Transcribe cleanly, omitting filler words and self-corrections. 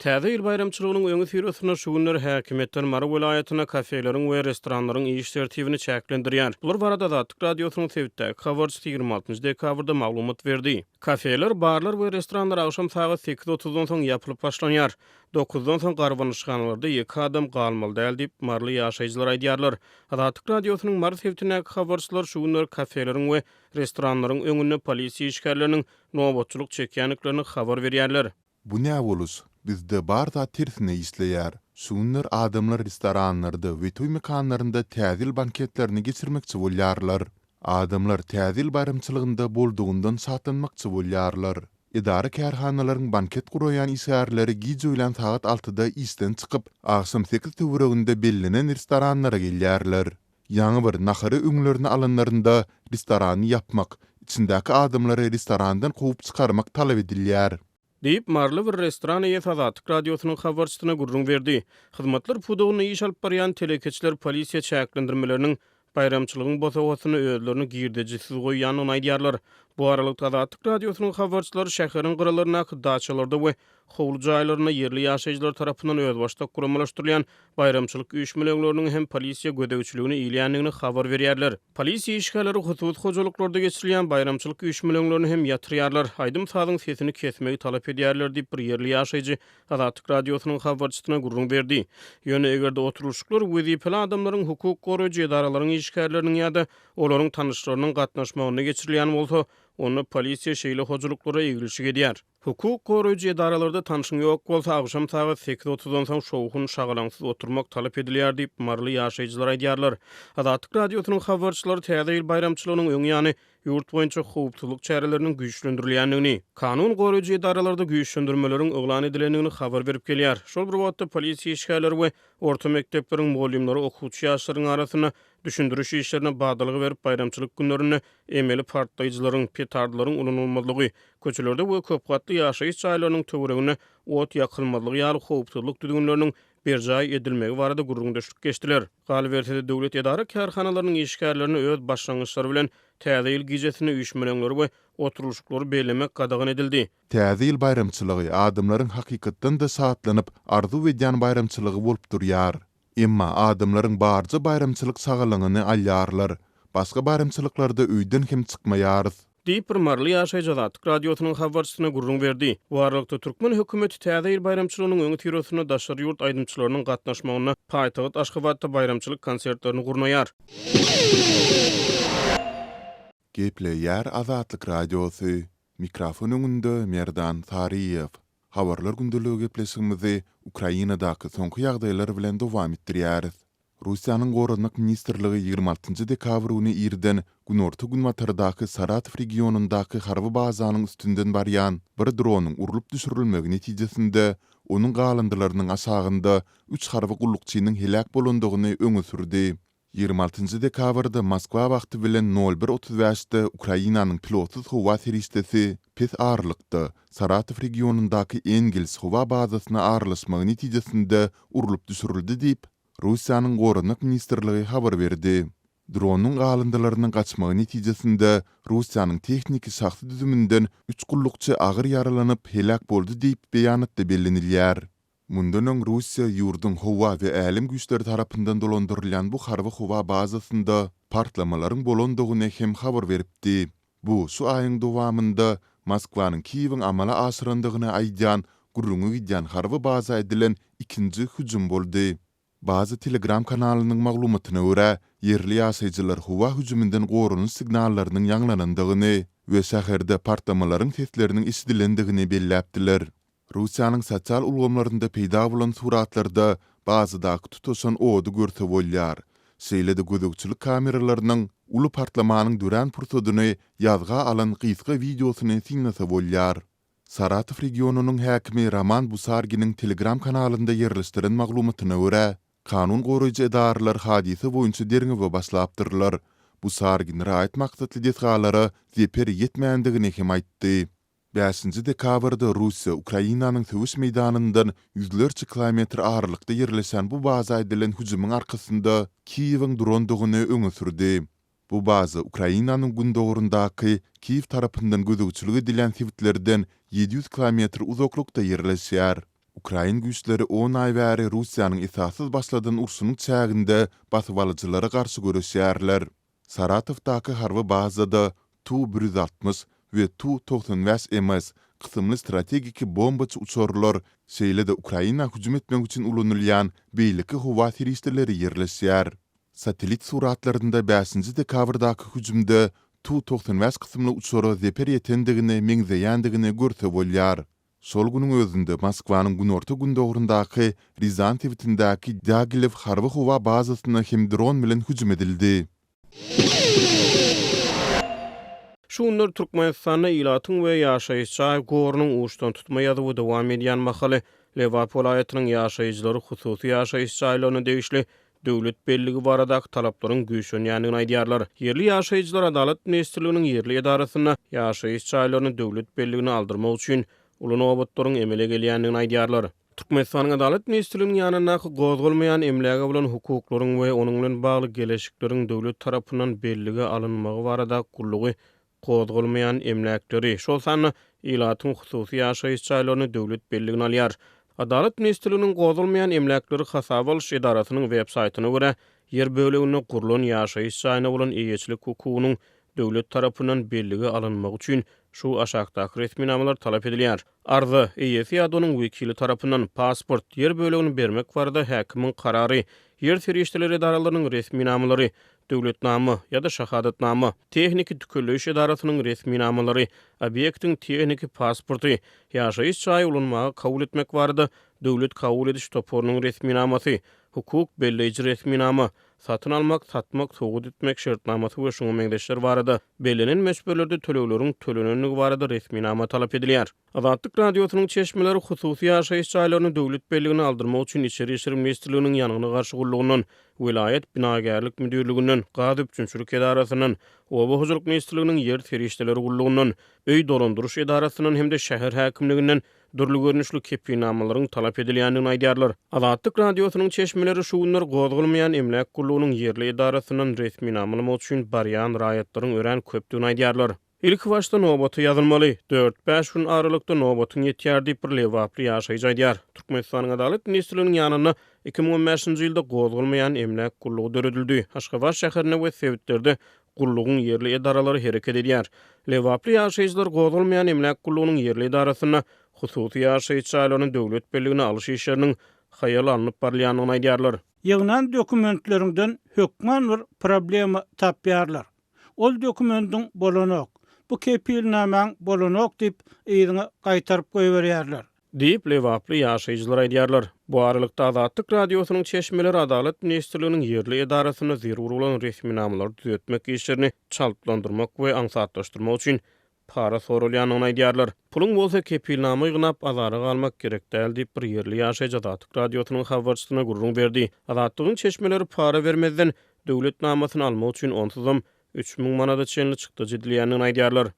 Täze ýyl baýramçylygynyň öňüsyrasynda şu günler häkimiýetler Mary welaýatynda kafeleriň we restoranlaryň iş tertibini çäklendirýär. Bular barada Azatlyk Radiosynyň sebitdäki habarçysy 26 dekabrda maglumat berdi. Kafeler, barlar we restoranlar agşam sagat sekiz otuzdan soň ýapylyp başlanýar. Dokuzdan soň garbanyşhanalarda ýeke adam galmaly däl diýip, maryly ýaşaýjylar aýdýarlar. Azatlyk Radiosynyň Mary sebitindäki habarçylary şu günler kafeleriň we restoranlaryň öňünde polisiýa işgärleriniň nobatçylyk çekýändiklerini habar berýärler. Bu nä boluş? Bizde bar zat tersine işleýär. Şu günler adamlar restoranlarda we toý mekanlarynda Täze ýyl banketlerini geçirmekçi bolýarlar. Adamlar Täze ýyl baýramçylygynda boldugyndan şatlanmakçy bolýarlar. Edara-kärhanalaryň banket guraýan işgärleri giç öýlän sagat altyda işden çykyp, agşam sekiz töwereginde bellenen restoranlara gelýärler. Ýaňy bir nahary öňlerine alanlarynda restorany ýapmak, içindäki adamlary restorandan kowup çykarmak talap edilýär. Diýip, maryly bir restoran eýesi Azatlyk Radiosynyň habarçysyna gürrüň berdi. Hyzmatlar pudagynda iş alyp barýan telekeçiler polisiýa çäklendirmeleriniň baýramçylygyň bosagasynda özlerini girdejisiz goýýandygyny aýdýarlar. Bu aralykda, Azatlyk Radiosynyň habarçylary şäheriň gyralaryndaky daçalarda we howly jaýlarynda ýerli ýaşaýjylar tarapyndan özbaşdak guramalaşdyrylýan baýramçylyk üýşmeleňleriniň hem polisiýa gözegçiligine ilýändigini habar berýärler. Polisiýa işgärleri hususy hojalyklarda geçirilýän baýramçylyk üýşmeleňlerini hem ýatyrýarlar, aýdym-sazyň sesini kesmegi talap edýärler diýip, bir ýerli ýaşaýjy Azatlyk Radiosynyň habarçysyna gürrüň berdi. Ýöne eger-de oturylyşyklar wezipeli adamlaryň, hukuk goraýjy edaralaryň işgärleriniň ýa-da olaryň tanyşlarynyň gatnaşmagynda geçirilýän bolsa, onda polisiýa şeýle hojalyklara eglişik edýär. Hukuk goraýjy edaralarda tanşyň ýok bolsa, agşam sagat sekiz otuzdan soň şowhun-şagalaňsyz oturmak talap edilýär diýip, maryly ýaşaýjylar aýdýarlar. Azatlyk Radiosynyň habarçylary Täze ýyl baýramçylygynyň öň ýany ýurt boýunça howpsuzlyk çäreleriniň güýçlendirilýändigini, kanun goraýjy edaralarda güýçlendirmeleriň yglan edilendigini habar berip gelýär. Şol bir wagtda, polisiýa işgärleri we orta mekdepleriň mugallymlary okuwçy ýaşlaryň arasynda düşündiriş işlerine badalga berip, baýramçylyk günlerinde emeli partlaýjylaryň, petardlaryň ulanylmazlygy, köçelerde we köp gatly ýaşaýyş jaýlarynyň töwereginde ot ýakylmazlygy ýaly howpsuzlyk düzgünleriniň berjaý edilmegi barada gürrüňdeşlik geçdiler. Galyberse-de, döwlet edara-kärhanalarynyň işgärlerine öz başlangyçlary bilen Täze ýyl gijesinde üýşmeleňleri we oturylyşyklary bellemek gadagan edildi. Täze ýyl baýramçylygy adamlaryň hakykatdan-da şatlanyp, arzuw edýän baýramçylygy bolup durýar. Emma adamlaryň barja baýramçylyk şagalaňyny alýarlar. Başga baýramçylyklarda öýden hem çykmaýarys. Diýip, bir maryly ýaşaýjy Azatlyk Radiosynyň habarçysyna gürrüň berdi. Bu aralykda, türkmen hökümeti Täze ýyl baýramçylygynyň öňüsyrasynda daşary ýurt aýdymçylarynyň gatnaşmagynda paýtagt Aşgabatda baýramçylyk konsertlerini gurnaýar. Gepleýär Azatlyk Radiosy, Mikrofon öňünde Merdan Saryýew. Habarlar gündeligi gepleşigimizi Ukrainadaky soňky ýagdaýlar bilen dowam etdirýäris. Russiýanyň Goranmak ministrligi 26 njy dekabr güni irden günorta-günbatardaky Saratow regionyndaky harby bazanyň üstünden barýan bir dronyň urlup düşürilmegi netijesinde onuň galyndylarynyň aşagynda üç harby gullukçynyň heläk bolandygyny öňe sürdi. 26 njy dekabrda Moskwa wagty bilen nol bir 35-de Ukrainanyň pilotsyz howa serişdesi pes aralykda Saratow regionyndaky Engels howa bazasyna aralaşmagy netijesinde urlup düşürildi diýip, Russiýanyň Goranmak ministrligi habar berdi. Dronyň galyndylarynyň gaçmagy netijesinde Russiýanyň tehniki şahsy düzüminden üç gullukçy agyr ýaralanyp, heläk boldy diýip, beýanatda bellenilýär. Mundan öň Russiýa ýurduň howa we älem güýçleri tarapyndan dolandyrylýan bu harby howa bazasynda partlamalaryň bolandygyny hem habar beripdi. Bu şu aýyň dowamynda Moskwanyň Kiýewiň amala aşyrandygyny aýdýan gürrüňi gidýän harby baza edilen ikinji hüjüm boldy. Baza Telegram kanalynyň maglumatyna görä, ýerli ýaşaýjylar howa hüjüminden goranyş signallarynyň ýaňlanandygyny we şäherde partlamalaryň sesleriniň eşidilendigini belläpdiler. Russiýanyň sosial ulgamlarynda peýda bolan suratlarda bazadaky tutaşan ody görse bolýar. Şeýle-de gözegçilik kameralarynyň uly partlamanyň dörän pursadyny ýazga alan gysga wideosyny synlasa bolýar. Saratow regionynyň häkimi Roman Busarginiň Telegram kanalynda ýerleşdiren maglumatyna görä, kanun goraýjy edaralar hadysa boýunça derňewe başlapdyrlar. Busargin raýat maksatly desgalara zeper ýetmändigini hem aýtdy. Bäşinji dekabrda Russiýa Ukrainanyň söweş meýdanyndan ýüzlerçe kilometr aralykda ýerleşen bu baza edilen hüjümiň arkasynda Kiýewiň durandygyny öňe sürdi. Bu baza Ukrainanyň gündogaryndaky Kiýew tarapyndan gözegçilik edilýän sebitlerden 700 kilometr uzaklykda ýerleşýär. Ukrain güýçleri on aý bäri Russiýanyň esassyz başladan urşunyň çäginde basybalyjylara garşy göreşýärler. Saratowdaky harby bazada Tu 160 we Tu 95 MS kysymly strategik bombaçy uçarlar, şeýle-de Ukraina hüjüm etmek üçin ulanylýan beýleki howa serişdeleri ýerleşýär. Satellit suratlarynda bäşinji dekabrdaky hüjümde Tu 95 kysymly uçara zeper ýetendigine meňzeýändigini görse bolýar. Şol günüň özünde Moskwanyň günorta-gündogaryndaky Rýazan sebitindäki Dýagilew harby-howa bazasyna hem dron bilen hüjüm edildi. Şu günler Türkmenistanda ilatyň we ýaşaýyş jaý gorunyň uçdantutma ýazuwy dowam edýän mahaly, Lebap welaýatynyň ýaşaýjylary hususy ýaşaýyş jaýlaryna degişli döwlet belligi baradaky talaplaryň güýçlenýändigini aýdýarlar. Ýerli ýaşaýjylar Adalat ministrliginiň ýerli edarasynda ýaşaýyş jaýlaryny döwlet belligine aldyrmak üçin uly nobatlaryň emele gelýändigini aýdýarlar. Türkmenistanyň Adalat ministrliginiň ýanyndaky gozgalmaýan emläge bolan hukuklaryň we onuň bilen bagly geleşikleriň döwlet tarapyndan bellige alynmagy baradaky gullugy gozgalmaýan emläkleri, şol sanda ilatyň hususy ýaşaýyş jaýlaryny döwlet belligine alýar. Adalat ministrliginiň gozgalmaýan emläkleri hasaba alyş edarasynyň web saýtyna görä, ýer böleginde gurlan ýaşaýyş jaýyna bolan eýeçilik hukugynyň döwlet tarapyndan bellige alynmagy üçin şu aşakdaky resminamalar talap edilýär. Arza, eýesi ýa-da onuň wekili tarapyndan, pasport, ýer bölegini bermek barada häkimiň karary, ýer serişdeleri edaralarynyň resminamalary, döwletnama ýa-da şahadatnama, tehniki tükelleýiş edarasynyň resminamalary, obýektiň tehniki pasporty, ýaşaýyş jaýy ulanmaga kabul etmek barada döwlet kabul ediş toparynyň resminamasy, hukuk belleýji resminama, satyn almak, satmak, sowgat etmek şertnamasy we şuňa meňzeşler barada bellenen möçberlerde tölegleriň tölenendigi barada resminama talap edilýär. Azatlyk Radiosynyň çeşmeleri hususy ýaşaýyş jaýlaryny döwlet belligine aldyrmak üçin Içeri işler ministrliginiň ýangyna garşy gullugyndan, welaýat binagärlik müdirliginden, gaz üpjünçilik edarasyndan, Oba hojalyk ministrliginiň ýer serişdeleri gullugyndan, öý dolandyryş edarasyndan hem-de şäher häkimliginden dürli görnüşli kepilnamalaryň talap edilýändigini aýdýarlar. Azatlyk Radiosynyň çeşmeleri şu günler gozgalmaýan emläk gullugynyň ýerli edarasyndan resminama almak üçin barýan raýatlaryň örän köpdügini aýdýarlar. Ilkibaşda nobata ýazylmaly. Dört-bäş gün aralykda nobatyň ýetýär diýip, bir lebaply ýaşaýjy aýdýar. Türkmenistanyň Adalat ministrliginiň ýanynda 2015-nji ýylda gozgalmaýan emläk gullugy döredildi. Aşgabat şäherinde we sebitlerde gullugyň ýerli edaralary hereket edýär. Lebaply ýaşaýjylar gozgalmaýan emläk gullugynyň ýerli edarasynda hususy ýaşaýyş jaýlaryny döwlet belligine alyş işleriniň haýal alnyp barylýandygyny aýdýarlar. Ýygnan dokumentleriňden hökman bir problema tapýarlar. Ol dokumendiň bolanok, bu kepilnamaň bolanok diýip yzyňa gaýtaryp goýberýärler. Diýip, lebaply ýaşaýjylar aýdýarlar. Bu aralykda, Azatlyk Radiosynyň çeşmeleri Adalat ministrliginiň ýerli edarasynda zerur bolan resminamalary düzetmek işlerini çaltlandyrmak we aňsatlaşdyrmak üçin para soralýandygyny aýdýarlar. Puluň bolsa kepilnama ýygnap, azara galmak gerek däl diýip, bir ýerli ýaşaýjy Azatlyk Radiosynyň habarçysyna gürrüň berdi. Azatlygyň çeşmeleri para bermezden, döwlet namasyny almak üçin onsuzam 3000 manada çenli çykdajy edilýändigini aýdýarlar.